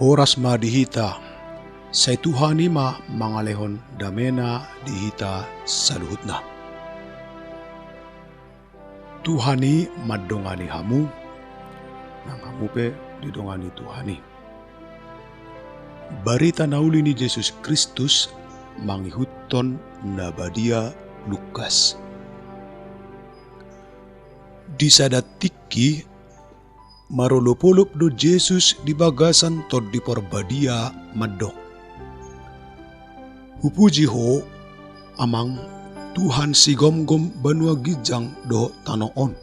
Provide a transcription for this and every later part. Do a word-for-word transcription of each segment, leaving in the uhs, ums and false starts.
Horas ma di hita, sai Tuhan i ma mangalehon damena di hita saluhutna. Tuhan i mandongani hamu, nang hamu pe didongani Tuhan i. Barita na uli ni Jesus Kristus mangihuthon na badia Lukas. Di sada tingki, marolopolop do Jesus di bagasan Tondi Parbadia mandok: Hupuji Ho, Amang, Tuhan sigomgom banua ginjang dohot tano on.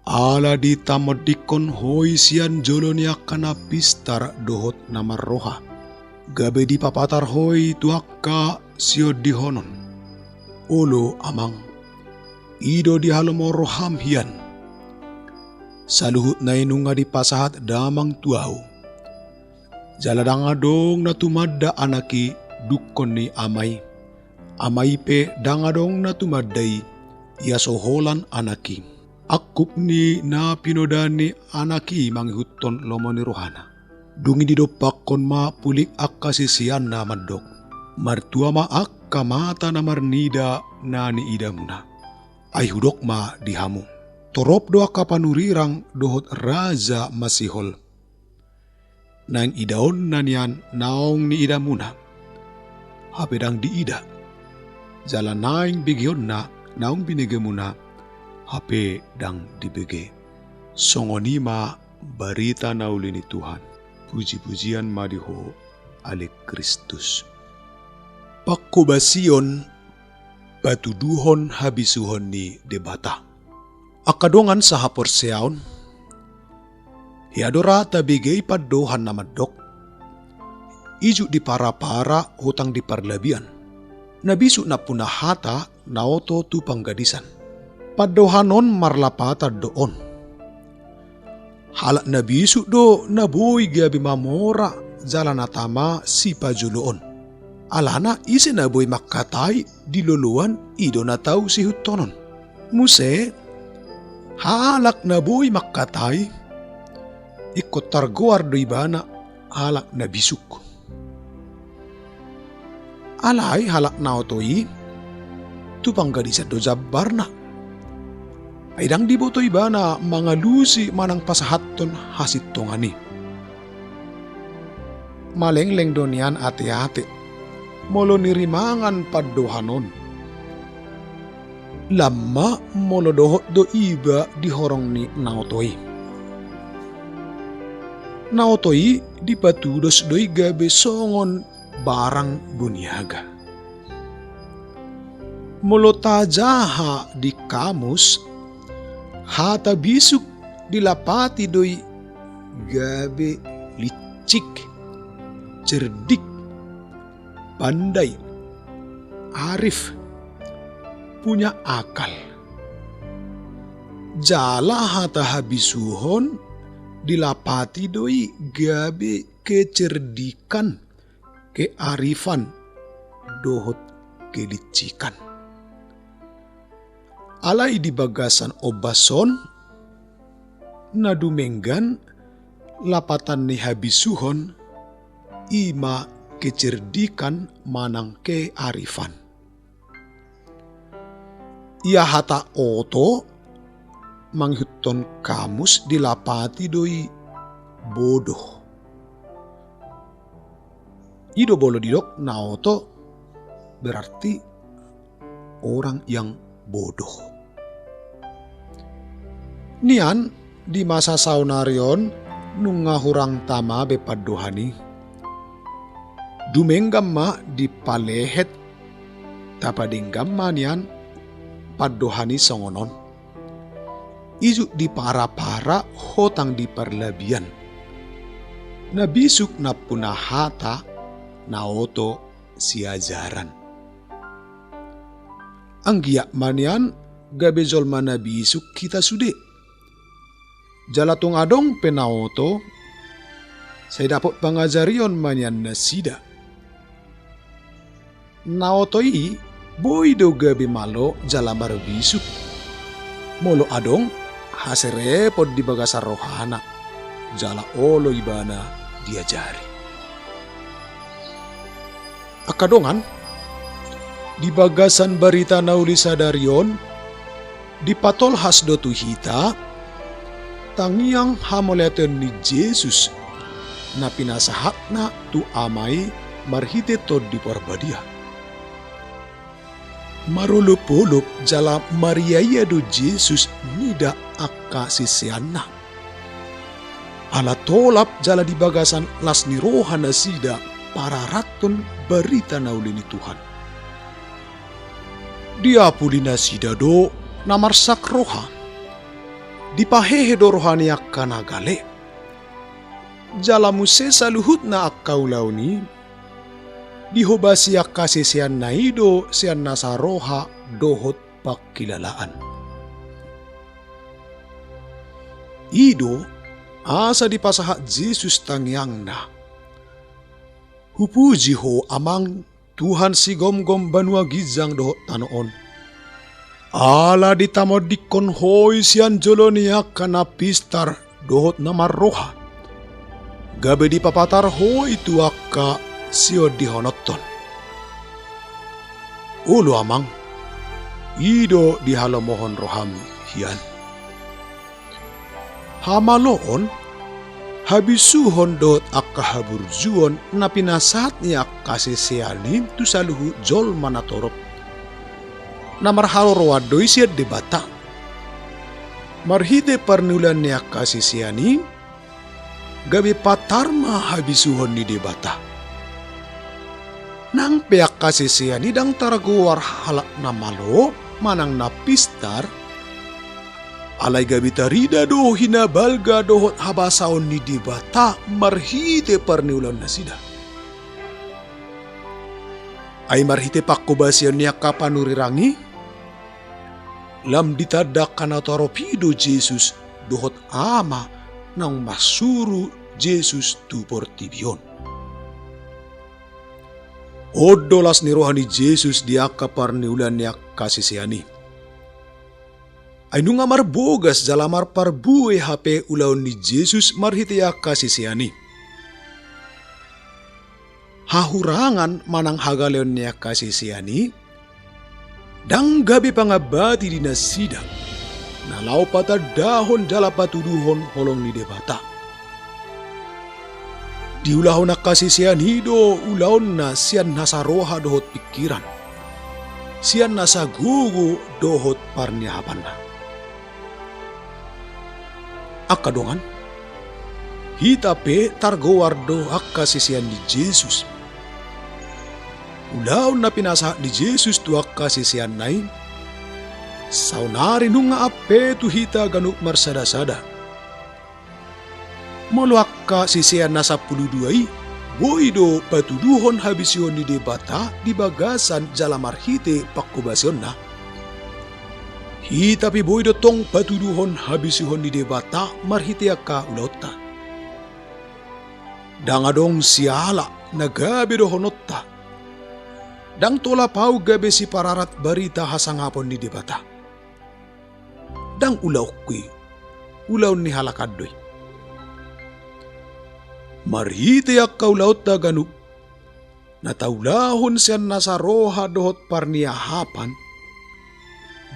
Ala ditamondingkon Ho i sian jolo ni angka na pistar dohot na marroha, gabe dipapatar Ho i tu angka siondihonon. Olo, Amang, i do dihalomohon roham hian. Saluhutna i nunga dipasahat Damang tu ahu. Jala ndang adong na tumanda Anak i dungkon ni Ama i, Ama i pe ndang adong na tumanda i ia so holan Anak i. Angkup ni na pinoda ni Anak i mangihuthon lomo ni rohana. Dung i didompakkon ma pulik angka siseanna mandok: Martua ma angka mata na marnida na niidamuna. Ai hudok ma di hamu: Torop do angka panurirang dohot raja masihol naeng idaonna nian naung niidamuna, hape ndang diida, jala naeng begeonna naung binegemuna, hape ndang dibege. Songon i ma barita na uli ni Tuhan. Pujipujian ma di Ho, ale Kristus. Panghobasion patuduhon habisuhon ni Debata. Angka dongan sahaporseaon, hea do ra tabege i pandohan na mandok: Ijuk di parapara, hotang di parlabian. Na bisuk nampuna hata, na oto tu panggadisan. Pandohan on marlapatan do on. Halak na bisuk do na boi gabe mamora jala na tama sipajoloon. Alana ise na boi mangkatai di loloan, i do na tau siihuthonon. Muse, halak na boi mangkatai, ingkon targoar do ibana halak na bisuk. Alai halak na oto i, tu panggadisan do jambarna. Ai ndang diboto ibana mangalusi manang pasahathon hasintongan i. Malengleng do nian ateate, molo nirimangan pandohan on. Lam ma molo dohot do iba di horong ni na oto i. Na oto i dipatudos do i gabe songon barang boniaga. Molo tajaha di kamus, hata bisuk dilapati do i gabe licik, cerdik, pandai, arif, punya akal. Jala hata habisuhon dilapati do i gabe kecerdikan, kearifan, dohot kelicikan. Alai di bagasan ombas on, na dumenggan lapatan ni habisuhon, i ma kecerdikan manang kearifan. Ia hata oto mangihuthon kamus dilapati do i bodoh. I do molo didok na oto berarti orang yang bodoh. Nian di masa saonari on nunga hurang tama be pandohan i. Dumenggan ma dipalehet, tapadenggan ma nian pandohan i songon on. Ijuk di parapara hotang di parlabian. Na bisuk nampuna hata, na oto siajaran. Anggiat ma nian gabe jolma na bisuk hita sude. Jala tung adong pe na oto, sai dapot pangajarion ma nian nasida. Na oto i boi do gabe malo jala marbisuk, molo adong haserepon di bagasan rohana, jala olo ibana diajari. Angka dongan, di bagasan barita na uli sadari on, dipatolhas do tu hita tangiang hamauliateon ni Jesus na pinasahatna tu Ama i marhite Tondi Parbadia. Marolopolop jala mariaia do Jesus nida angka siseanna. Ala tolap jala di bagasan las ni roha nasida pararathon barita na uli ni Tuhan. Diapuli nasida do na marsak roha. Dipahehe do roha ni angka na gale. Jala muse saluhutna angka ulaon i, dihobasi angka siseanna i do sian nasa roha dohot pangkilalaan. I do asa dipasahat Jesus tangiangna. Hupuji Ho Amang, Tuhan sigomgom banua ginjang dohot tano on. Ala ditamondingkon Ho i sian jolo ni angka na pistar dohot na marroha. Gabe dipapatar Ho i tu angka siondihononhon. Olo Amang, i do dihalomohon roham hian. Hamaloon, habisuhon dohot angka haburjuon na pinasahat ni angka sisean i tu saluhut jolma na torop. Na marharoroan do i sian Debata. Marhite parniulaan ni angka sisean i, gabe patar ma habisuhon ni Debata. Nang pe angka sisean i ndang targoar halak na malo manang na pistar, alai gabe tarida do hinabalga dohot habasaon ni Debata marhite parniulaan nasida. Ai marhite panghobasion ni angka panurirang i, lam ditanda angka na torop i do Jesus dohot Ama naung marsuru Jesus tu portibi on. On do las ni roha ni Jesus di angka parniulaan ni angka sisean i. Ai nunga marbogas jala marparbue hape ulaon ni Jesus marhite angka sisean i. Hahurangan manang hagaleon ni angka sisean i, ndang gabe pangambati di nasida, na laho patandahon jala patuduhon holong ni Debata. Diulahon angka sisean i do ulaonna sian nasa roha dohot pingkiran, sian nasa gogo dohot parniahapanna. Angka dongan, hita pe targoar do angka sisean ni Jesus. Ulaon na pinasahat ni Jesus tu angka siseanna i, saonari nunga ampe tu hita ganup marsadasada. Molo angka sisean na sampulu dua i, boi do patuduhon habisuhon ni Debata di bagasan jala marhite panghobasionna. Hita pe boi do tong patuduhon habisuhon ni Debata marhite angka ulaonta. Ndang adong siala na gabe dohononta. Ndang tolap ahu gabe sipararat barita hasangapon ni Debata. Ndang ulaonku i, ulaon ni halak an do i. Marhite angka ulaonta ganup, na taulahon sian nasa roha dohot parniahapan,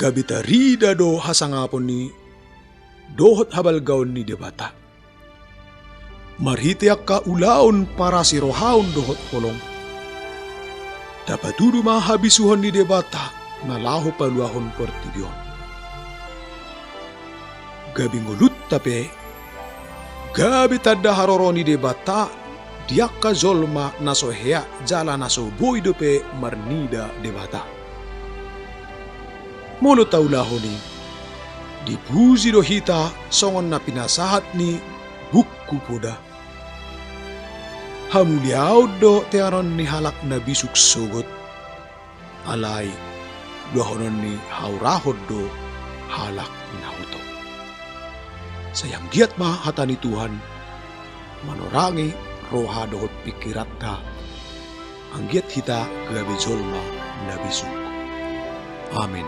gabe tarida do hasangapon ni dohot habalgaon ni Debata. Marhite angka ulaon parasirohaon dohot holong, tapatudu ma habisuhon ni Debata na laho paluahon portibi on. Gabe ngolunta pe, gabe tanda haroro ni Debata di angka jolma na so hea jala na so boi dope marnida Debata. Molo taulahon i, dipuji do hita songon na pinasahat ni Buku Poda. Hamuliaon do teanon ni halak na bisuk sogot, alai luahonon ni haurahon do halak na hutop. Sai anggiat ma hata ni Tuhan manorangi roha dohot pingkiranta, anggiat hita gabe jolma na bisuk. Amen.